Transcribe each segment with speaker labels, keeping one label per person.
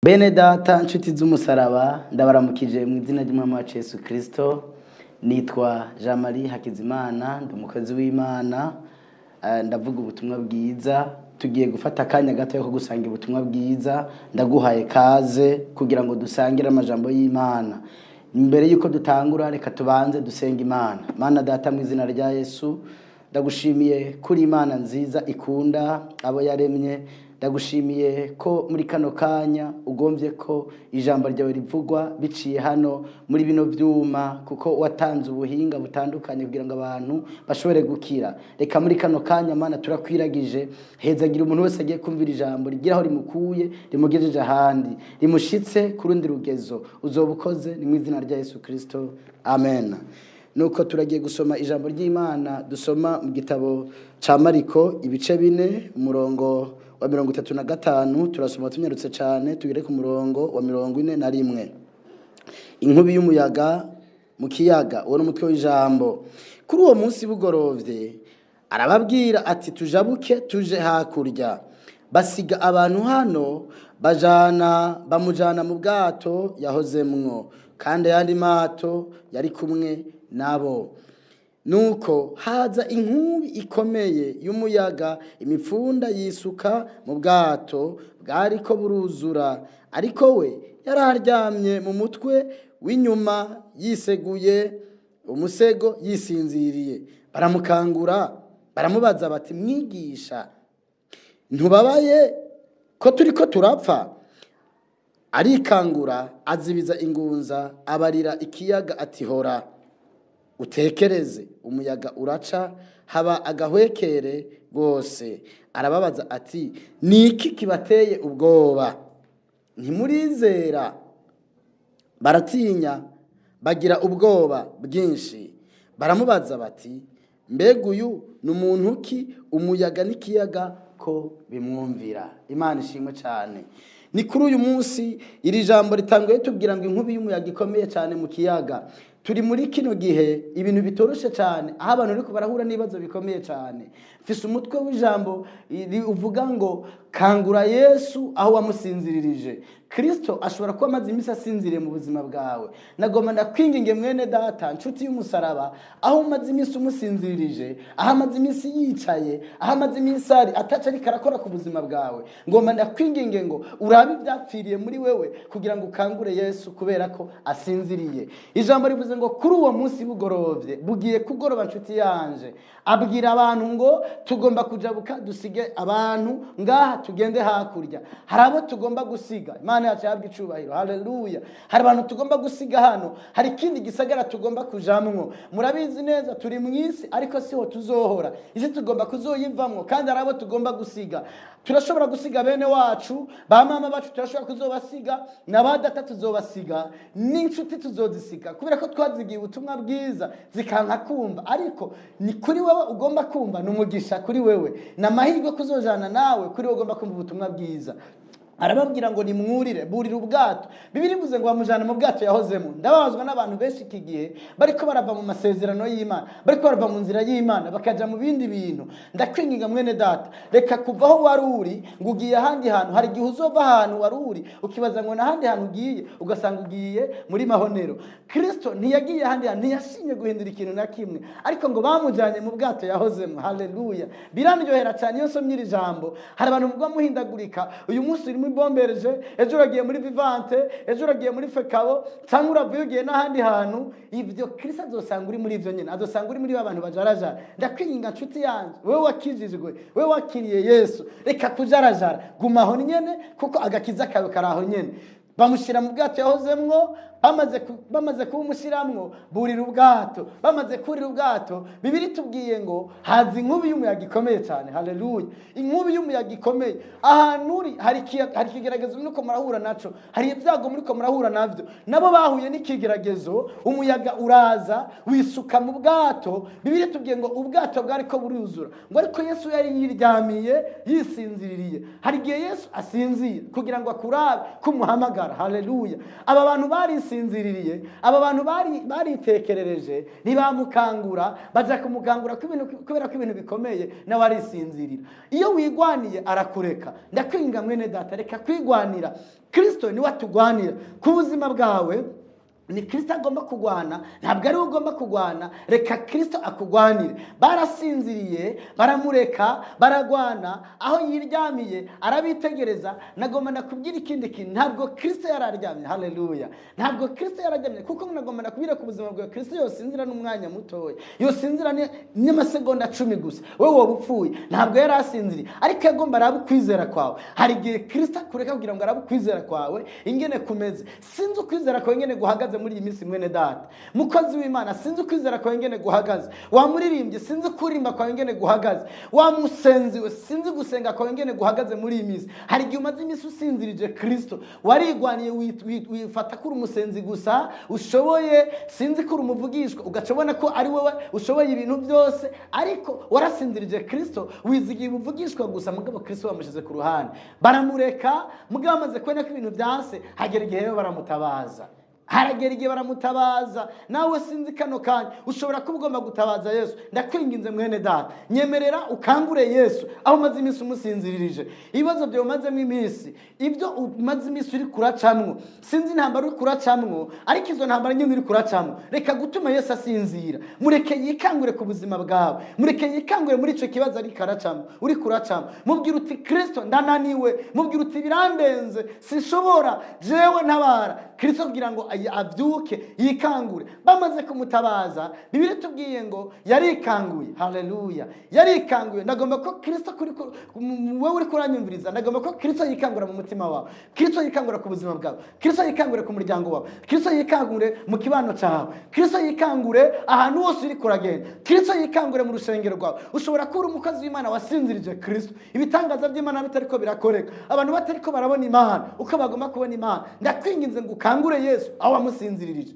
Speaker 1: Bene data, nshuti z'umusaraba, ndabaramukije mu izina ry'Umwami wacu Yesu Kristo. Nitwa Jean Marie Hakizimana, ndi umukozi w'Imana. Ndavuga ubutumwa bwiza. Tugiye gufata akanya gato ko gusangira ubutumwa bwiza. Ndaguhaye kaze kugira ngo dusangire amajambo y'Imana. Mbere yuko dutangura, reka tubanze dusenga Imana. Mana Data, mu izina rya Yesu, ndagushimiye kuri Imana nziza ikunda abo yaremye. Ndagushimiye ko muri kano kanya ugombye ko ijambo ryawe rivugwa biciye hano muri bino vyuma, kuko watanze ubuhinga butandukanye kugira ngo abantu bashobore gukira. Reka muri kano kanya, Mana, turakwiragije. Hezagira umuntu wese agiye kumvira ijambo, rigira aho rimukuye, rimugejeje ahandi, rimushitse ku rundi rugezo. Uzoba ukoze. Ni mu izina rya Yesu Kristo, amen. Nuko turagiye gusoma ijambo ry'Imana. Dusoma mu gitabo ca Mariko, ibice 4, umurongo wa 35. Turasoma tunyarutse cyane, tugere ku murongo wa 41. Inkubi y'umuyaga mu kiyaga, uwo ni umutwe w'ijambo. Kuri uwo munsi bugorovye, arababwira ati: "Tujabuke tuje hakurya." Basiga abantu hano, bajana bamujana mu bwato yahozemwo, kandi ayandi mato yari kumwe nabo. Nuko haza inkubi ikomeye y'umuyaga, imipfunda yisuka mu bwato, bwariko buruzura. Ariko we yari aryamye mu mutwe w'inyuma, yiseguye umusego, yisinziriye. Baramukangura, baramubaza bati: "Mwigisha, ntubabaye ko turiko turapfa?" Arikangura, azibiza ingunza, abarira ikiyaga ati: "Hora, utekereze." Umuyaga uraca, haba agahwekere rwose. Arababaza ati: "Ni iki kibateye ubwoba? Ntimurizera?" Baratinya, bagira ubwoba bwinshi. Baramubaza bati: "Mbega uyu ni umuntu ki, umuyaga n'ikiyaga ko bimwumvira?" Imana ishimwe cyane. Ni kuri uyu munsi iri jambo ritanguye tubwira ngo inkubi y'umuyaga ikomeye cyane mu kiyaga. Turi muri kino gihe ibintu bitoroshe cyane, aho abantu ariko barahura n'ibibazo bikomeye cyane. Mfise umutwe w'ijambo uvuga ngo: "Kangura Yesu aho wamusinziririje." Kristo ashobora kuba amaze iminsi asinziriye mu buzima bwawe. Nagomba ndakwinginge, mwene data, nshuti y'umusaraba, aho umaze iminsi umusinziririje, aho amaze iminsi yicaye, aho amaze iminsi ari ataca ariko arakora ku buzima bwawe, ngomba ndakwinginge ngo urabe ibyapfiriye muri wewe kugira ngo ukangure Yesu, kubera ko asinziriye. Ijambo rivuze ngo kuri uwo munsi bugorovye, bugiye kugoroba, nshuti yanje, abwira abantu ngo tugomba kujabuka, dusige abantu ngaha, tugende hakurya. Hari abo tugomba gusiga. Imana yacu yahabwa icubahiro, haleluya. Hari abantu tugomba gusiga hano, hari ikindi gisagara tugomba kujamwo. Murabizi neza, turi mu isi, ariko siho tuzohora. Isi tugomba kuzoyivamwo, kandi hari abo tugomba gusiga. Turashobora gusiga bene wacu, ba mama bacu turashobora kuzobasiga, na ba data tuzobasiga, n'inshuti tuzozisiga, kubera ko twazigiye ubutumwa bwiza zikanka kumva. Ariko ni kuri wewe ugomba kumva, ni umugisha kuri wewe, ni amahirwe kuzojana nawe kuri wowe ugomba kumva ubutumwa bwiza. Arababwira ngo nimwurire, burira ubwato. Bibiliya ivuze ngo bamujana mu bwato yahozemo. Ndababazwa n'abantu benshi iki gihe bariko barava mu masezerano y'Imana, bariko barava mu nzira y'Imana, bakaja mu bindi bintu. Ndakwinginga, mwene data, reka kuva aho wari uri ngo ugiye ahandi hantu. Hari igihe uzova ahantu wari uri ukibaza ngo n'ahandi hantu ugiye, ugasanga ugiye muri mahonero. Kristo ntiyagiye ahandi hantu, ntiyashimye guhindura ikintu na kimwe, ariko ngo bamujyanye mu bwato yahozemo. Haleluya! Birandyohera cyane iyo nsomye iri jambo. Hari abantu mugwa muhindagurika. Uyu munsi uri muri Bomberje, ejo uragiye muri Vivante, ejo uragiye muri FECABU, cyangwa uravuye ugiye n'ahandi hantu. Ibyo Kristo azosanga uri muri ibyo nyine, azosanga uri muri ba bantu bajarajara. Ndakwinginga, nshuti yanjye, wowe wakijijwe, wowe wakiriye Yesu, reka kujarajara, guma aho nyene, kuko agakiza kawe kari aho nyene. Bamushyira mu bwato yahozemwo. Bamaze kubumushiramwo, burira ubwato. Bamaze kurira ubwato, Bibiliya itubwiye ngo haza inkubi y'umuyaga ikomeye cyane. Haleluya! Inkubi y'umuyaga ikomeye. Ahantu uri hari ikigeragezo muriko murahura naco, hari ibyago muriko murahura navyo. Nabo bahuye n'ikigeragezo, umuyaga uraza wisuka mu bwato. Bibiliya itubwiye ngo ubwato bwariko buruzura, ngo ariko Yesu yari yiryamiye, yisinziririye. Hari igihe Yesu asinzira kugira ngo akurabe ko umuhamagara. Arahamagara. Haleluya! Aba bantu barisinziririye, aba bantu baritekerereje, ntibamukangura. Baja kumukangura kubera ko ibintu bikomeye, nawe arisinzirira. Iyo wigwaniye arakureka. Ndakwinga mwene data, reka kwigwanira. Kristo niwe atugwanira ku buzima bwawe. Ni Kristo agomba kugwana, ntabwo ari we ugomba kugwana. Reka Kristo akugwanire. Barasinziriye, baramureka, baragwana aho yiryamiye, arabitegereza. Nagomba nakubwira ikindi kintu: ntabwo Kristo yararyamye. Haleluya! Ntabwo Kristo yararyamye, kuko nagomba nakubwira ku buzima bwawe, Kristo yosinzira n'umwanya mutoya, yosinzira n'amasegonda 10 gusa, wowe woba upfuye. Ntabwo yari asinziriye, ariko yagomba arabe ukwizera kwawe. Hari igihe Kristo akureka kugira ngo arabe ukwizera kwawe ingene kumeze. Sinzi ukwizera kwawe ingene guhagaze muri iyi minsi, mwene data, mukozi w'Imana. Sinzi ukwizera kwawe ingene guhagaze. Wamuririmbye, sinzi kuririmba kwawe ingene guhagaze. Wamusenziwe, sinzi gusenga kwawe ingene guhagaze muri iyi minsi. Hari igihe umaze iminsi usinzirije Kristo, warigwaniye, wifata ko uri umusenzi gusa ushoboye, sinzi ko uri umuvugishwa, ugaca ubona ko ari wowe ushoboye ibintu byose, ariko warasinzirije Kristo, wizigiye ubuvugishwa gusa, mugabo Kristo wamushyize ku ruhande. Baramureka, mugabo bamaze kubona ko ibintu byanse, hagera igihe rero baramutabaza. Haragera igihe baramutabaza. Nawe sinzi kano kanya ushobora kuba ugomba gutabaza Yesu. Ndakwinginze mwene data, nyemerera ukangure Yesu aho umaze iminsi umusinziririje. Ibibazo byawe umazemo iminsi, ibyo umaze iminsi uri kuracamwo, sinzi intambara uri kuracamwo, ariko izo ntambara nyine uri kuracamwo, reka gutuma Yesu asinzira. Mureke yikangure ku buzima bwawe, mureke yikangure muri icyo kibazo ariko aracamwo, uri kuracamwo. Mubwira uti: "Kristo, ndananiwe." Mubwira uti: "Birandenze, sinshobora jewe, ntabara." Kristo kugira ngo abyuke yikangure. Bamaze kumutabaza, Bibiliya itubwiye ngo yarikanguye. Haleluya! Yarikanguye. Ndagomba ko Kristo kuri wowe uri kuranyumviriza, ndagomba ko Kristo yikangura mu mutima wawe, Kristo yikangura ku buzima bwawe, Kristo yikangure ku muryango wawe, Kristo yikangure mu kibano cyawe, Kristo yikangure ahantu hose uri kuragenda, Kristo yikangure mu rusengero rwawe. Ushobora kuba uri umukozi w'Imana wasinzirije Kristo, ibitangaza by'Imana bitariko birakoreka, abantu batariko barabona Imana uko bagomba kubona Imana. Ndakwinginze ngo ukangure Yesu aho wamusinziririje.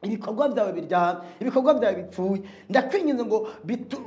Speaker 1: Ibikorwa byawe biryamye, ibikorwa byawe bipfuye, ndakwinginze ngo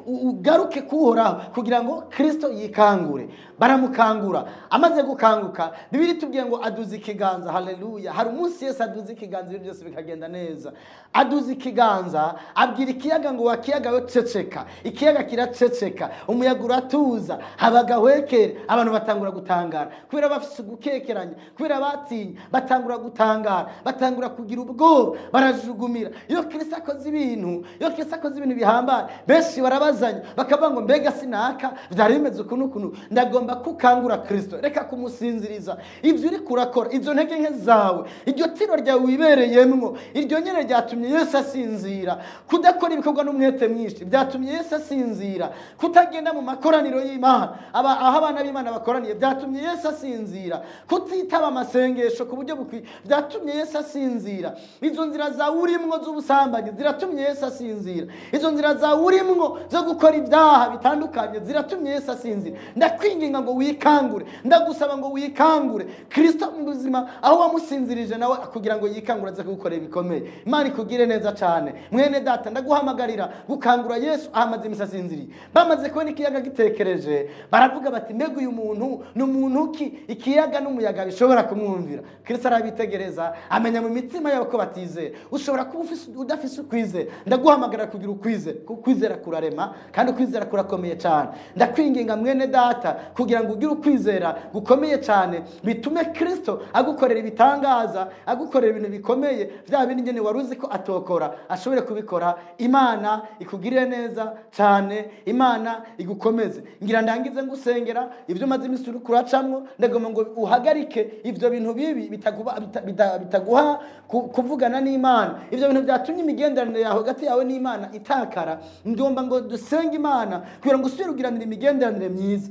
Speaker 1: ugaruke kuhoraho kugira ngo Kristo yikangure. Baramukangura. Amaze gukanguka, Bibiliya itubwiye ngo aduza ikiganza. Haleluya! Hari umunsi Yesu aduza ikiganza, ibintu byose bikagenda neza. Aduza ikiganza, abwira ikiyaga ngo: "Wa kiyaga we, ceceka." Ikiyaga kiraceceka, umuyaga uratuza, haba agahwekere. Abantu batangura gutangara kubera bafise ugukekeranya, kubera batinya, batangura gutangara, batangura kugira ubwoba, barajugumira. Iyo Kristo akoze ibintu, iyo Kristo akoze ibintu bihambaye, benshi barabazanya, bakavuga ngo: "Mbega sinaka byari bimeze uku n'uku?" Ndagomba kukangura Kristo, reka kumusinziriza. Ibyo uri kurakora, izo ntege nke zawe, iryo tiro ryawe wibereyemwo, iryo nyene ryatumye Yesu asinzira. Kudakora ibikorwa n'umwete mwinshi byatumye Yesu asinzira. Kutagenda mu makoraniro y'Imana, aho abana b'Imana bakoraniye, byatumye Yesu asinzira. Kutitaba amasengesho ku buryo bukwiye byatumye Yesu asinzira. Izo nzira zawe urimwo z'ubusambanyi ziratumye Yesu asinzira. Izo nzira zawe urimwo zo gukora ibyaha bitandukanye ziratumye Yesu asinzira. Ndakwinginga ngo wikangure, ndagusaba ngo wikangure Kristo mu buzima aho wamusinzirije, nawe kugira ngo yikangure aze kugukorera ibikomeye. Imana ikugire neza cyane. Mwene data, ndaguhamagarira gukangura Yesu aho amaze iminsi asinziriye. Bamaze kubona ikiyaga gitekereje, baravuga bati: "Mbega uyu muntu ni umuntu ki, ikiyaga n'umuyaga bishobora kumwumvira?" Kristo arabitegereza, amenya mu mitima yabo ko batizera. Ushobora kuba udafise ukwizera. Ndaguhamagara kugira ukwizera, kuko ukwizera kurarema kandi ukwizera kurakomeye cyane. Ndakwinginga mwene data kugira ngo ugire ukwizera gukomeye cyane, bitume Kristo agukorera ibitangaza, agukorera ibintu bikomeye, bya bindi nyine wari uzi ko atokora, ashobore kubikora. Imana ikugirire neza cyane, Imana igukomeze. Ngira ndangize ngusengera. Ibyo umaze iminsi uri kuracamwo, ndagomba ngo uhagarike ibyo bintu bibi bitaguha kuvugana n'Imana, ibyo bintu byatumye imigenderanire yawe hagati yawe n'Imana itakara. Ngomba ngo dusenge Imana kugira ngo usubire ugiranire imigenderanire myiza.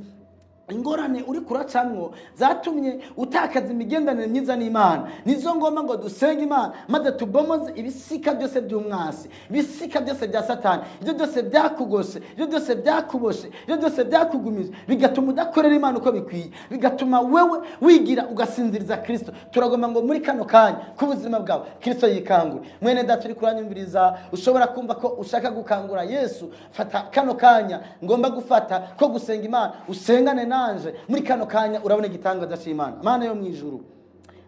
Speaker 1: Ingorane uri kuracamwo zatumye utakaza imigenderanire myiza n'Imana, nizo ngomba ngo dusenge Imana, maze tubomoze ibisika byose by'umwasi, ibisika byose bya Satani, ibyo byose byakugose, ibyo byose byakuboshe, ibyo byose byakugumije, bigatuma udakorera Imana uko bikwiye, bigatuma wewe wigira ugasinziriza Kristo. Turagomba ngo muri kano kanya k'ubuzima bwawe Kristo yikangure. Mwene data uri kuranyumviriza, ushobora kumva ko ushaka gukangura Yesu, fata kano kanya ngomba gufata ko gusenga Imana, usengane nanje muri kano kanya, urabona igitangaza c'Imana. Mana yo mu ijuru,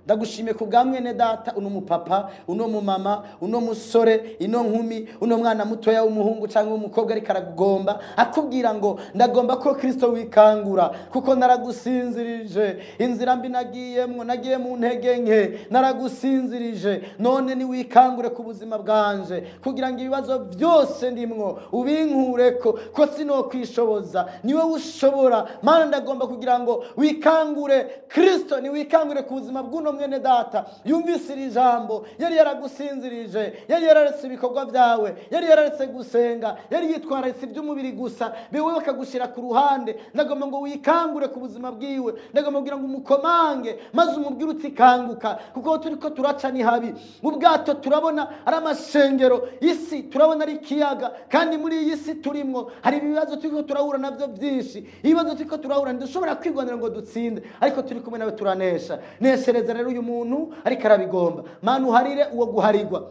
Speaker 1: Ndagushimiye ku bwa mwene data, uno mupapa, uno mumama, uno musore, ino nkumi, uno mwana mutoya w'umuhungu cyangwa w'umukobwa, ariko aragomba akubwira ngo: "Ndagomba ko Kirisito wikangura, kuko naragusinzirije. Inzira mbi nagiyemwo, nagiye mu ntege nke, naragusinzirije. None niwikangure ku buzima bwanje, kugira ngo ibibazo byose ndimwo ubinkureko, ko sinokwishoboza, niwe ushobora. Mana, ndagomba kugira ngo wikangure." Kirisito, niwikangure ku buzima bw'uno mwene data yumvise iri jambo. Yari yaragusinzirije, yari yararetse ibikorwa byawe, yari yararetse gusenga, yari yitwararitse iby'umubiri gusa, biwe bakagushyira ku ruhande. Ndagomba ngo wikangure ku buzima bwiwe. Ndagomba kugira ngo umukomange, maze umubwire uti: "Kanguka, kuko turi ko turaca ni habi." Mu bwato turabona ari amashengero, isi turabona ari ikiyaga, kandi muri iyi si turimwo hari ibibazo turiko turahura nabyo byinshi. Ibibazo turiko turahura, ntidushobora kwigwanira ngo dutsinde, ariko turi kumwe nawe turanesha. Neshereza rero uyu muntu ariko arabigomba. Mana, uharire uwo guharigwa,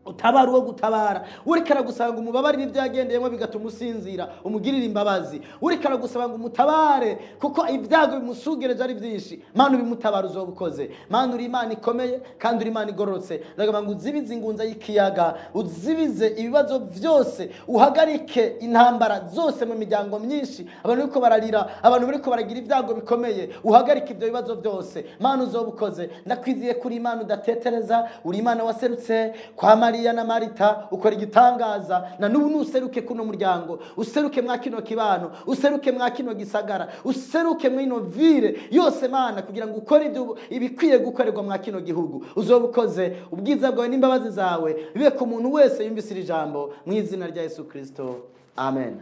Speaker 1: utabara uwo gutabara. Uriko aragusaba ngo umubabarire ibyo yagendeyemo bigatuma usinzira, umugirire imbabazi. Uriko aragusaba ngo umutabare kuko ibyago bimusugereje ari byinshi, Mana, ubimutabara, uzoba ukoze. Mana, uri Imana ikomeye kandi uri Imana igororotse. Ndagomba ngo uzibize ingunza y'ikiyaga, uzibize ibibazo byose, uhagarike intambara zose mu miryango myinshi. Abantu bariko bararira, abantu bariko baragira ibyago bikomeye, uhagarike ibyo bibazo byose. Mana, uzoba ukoze. Ndakwiziye kuri Imana udatetereza. Uri Imana waserutse kwa Mariya na Marita ukora igitangaza. Na n'ubu nuseruke kuno muryango, useruke mwa kino kibano, useruke mwa kino gisagara, useruke mwino ville yose, Mana, kugira ngo ukore ibyo ibikwiye gukorerwa mwa kino gihugu. Uzoba ukoze. Ubwiza bwawe n'imbabazi zawe bibe ku muntu wese yumvise iri jambo, mu izina rya Yesu Kristo, amen.